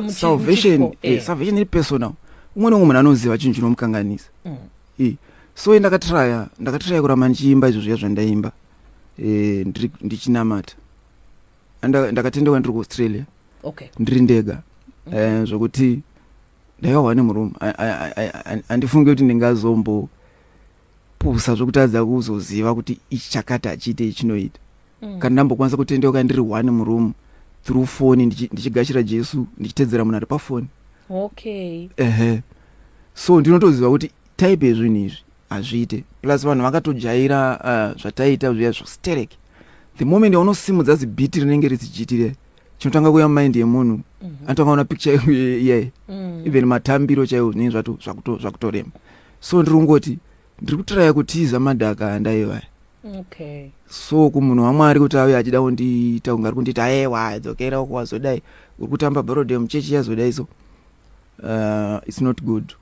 Salvation salvation iri personal. Umwe neumwe munhu anoziva chinhu chinomukanganisa. So ndakatraya kuramba ndichiimba izvo zviya zvandaimba, ndichinamata. Ndakatendeuka ndiri kuAustralia, ndiri ndega, zvokuti ndaiva nemurume. Handifungi kuti ndingazombopusa zvokutadza kuzoziva kuti ichi chakati hachiite, ichi chinoita. Kana ndambokwanisa kutendeuka ndiri one muroom through phone, ndichigashira Jesu, ndichitedzera munhu ari pafoni. Ehe, so ndinotoziva kuti type yezvinhu izvi hazviite. Plus vanhu vakatojaira zvataita zviya zvosterek. The moment yaunosimudza zibhiti rinenge risijiti riya, chinotanga kuuya mumind yemunhu, anotanga kuona picture iyayi. Even matambiro chaiwo zvinenge zvakutorema. So ndiri kungoti ndiri kutraya kutiza madhaka andaiva. So kumunhu waMwari kuti auye achida kundiita kunge ari kunditi, "Aiwa, dzokera uko, wazodai, uri kutamba bharodhe muchechi, yazodai." So it's not good.